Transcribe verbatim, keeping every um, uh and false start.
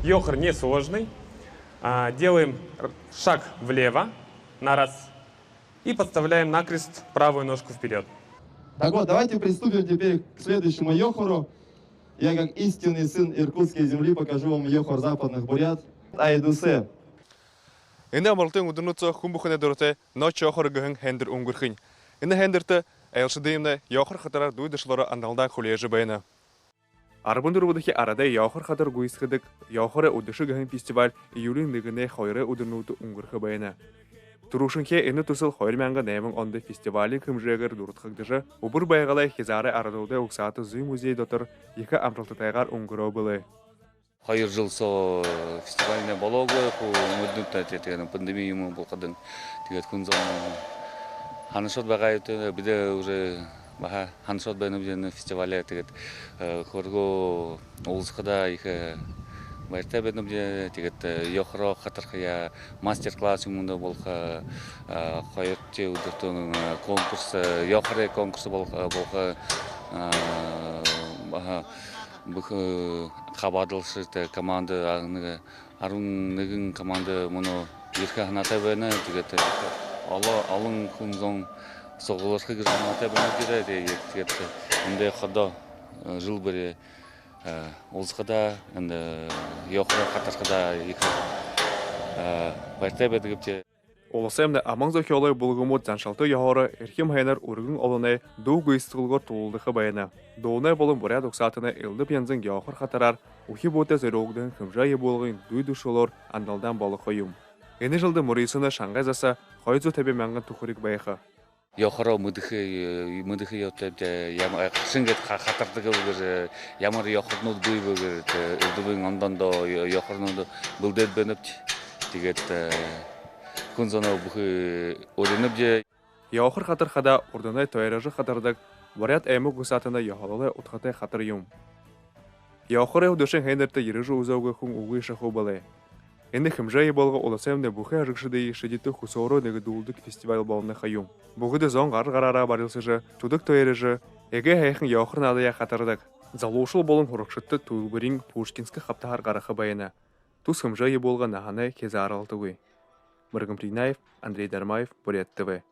Ёхор несложный. А, делаем р-, шаг влево на раз и подставляем накрест правую ножку вперёд. Так вот, давайте приступим теперь к следующему ёхору. Я, как истинный сын иркутской земли, покажу вам ёхор западных бурят. Айдусе. Энэ амаралтын үдэрнүүд соо хүн бүхэнэй дуратай Ночь ёхор гэһэн һайндэр үнгэрхэнь. Энэ һайндэртэ айлшадымнай ёхор хатараар дүй дүшэлөөрөө андалдаан хүлеэжэ байна. Арбан дүрбэдэхи арадай ёхор хатар гүйсэдэг «Ёхорой үдэшэ» гэһэн фестиваль июлиин нэгэнэй, хоёрой үдэрнүүдтэ үнгэрхэ байна. Түрүүшынхиеэ энэ түсэл хоёр мянга найман ондо фестивалиин хэмжээгээр дурадхагдажа, Үбэр Байгалай хизаарай арадуудай угсаата зүй музей дотор ехэ амаралтатайгаар үнгэрөө бэлэй. Хоёр жэл соо фестивальнай болоогүй, хуу үнгэрдэнэ, тэ-, тэ-, тиигээд пандеми юумэн болоходонь. Тиигээд хүн зон һанашоод байгаа юм, тэ-, бидэ уже баһа һанашоод байнабди энэ фестиваля. Тиигээд, э, хойноһоо уулзахада ехэ, э, баяртай байнабди. Тиигээд, э, ёхороо хатархаяа мастер-класс юумэн даа болохо, э, хоёрдохи үдэртөө, э, конкурс, э, ёхорой конкурс болохо, э, болохо, э, баһа бүхы, э, хабаадалшад, э, команда, а, нэгэ арбан нэгэн команда мүнөө ерэхэ һанаатай байна. Тиигээд, э, олон, олон хүн зон суглараха гэжэ һанаатай байна гэжэ. Тиигээд, тиигээд, э, эндэ ходо, э, жэл бүри, э, уулзахада, эндэ, э, ёхороо хатархада ехэ, э, баяртай байдагбди. Уласаймнай аман зохёолой бүлгэмүүд заншалта ёһоороо эрхим һайнаар үргэн олоной дуу гүйсэтгэлгөөр тулалдаха байна. Дуунай болон буряад угсаатанай элдэб янзын ёхор хатараар үхибүүдтэ зорюулагдаһан хэмжээ ябуулгын дүй дүшэлөөр андалдаан болохо юм. Энэ жэлдэ мүрысөөнэй шангай заса хоёр зуун табин мянган түхэриг байха. Ёхороо мэдэхэ, э, мэдэхэ ёһотойбди, э, яма-, э, хайшан гээд ха-, хатардаг бэ гэжэ, э, ямар ёхорнууд бии бэ гэжэ, э, элдэбын ондоондоо ё-, ёхорнууд бэлдээд байнабди. Тиигээд, э, хүн зоноо бүхы уринабди. Ёхор хатархада урданай тойрожо хатардаг буряад аймаг угсаатанай ёһололой удхатай хатар юм. Ёхорой үдэшын һайндэртэ ерэжэ үзөөгүй хүн үгы шахуу бэлэй. Энэ хэмжээ ябуулга уласаймнай бүхы ажагшадые шэдитэ хүсөөрөө нэгэдүүлдэг фестиваль болоно ха юм. Бүгэдэ зон гар гараараа барилсажа, түдэг тойрожо, эгээ һайхан ёхор наадаяа хатардаг. Залуушуул болон һурагшадта түлбэриин Пушкинска хабтаһаар гараха байна. Тус хэмжээ ябуулга наһанай хизааралтагүй. Мэргэн Принаев, Андрей Дармаев, Буряад ТВ.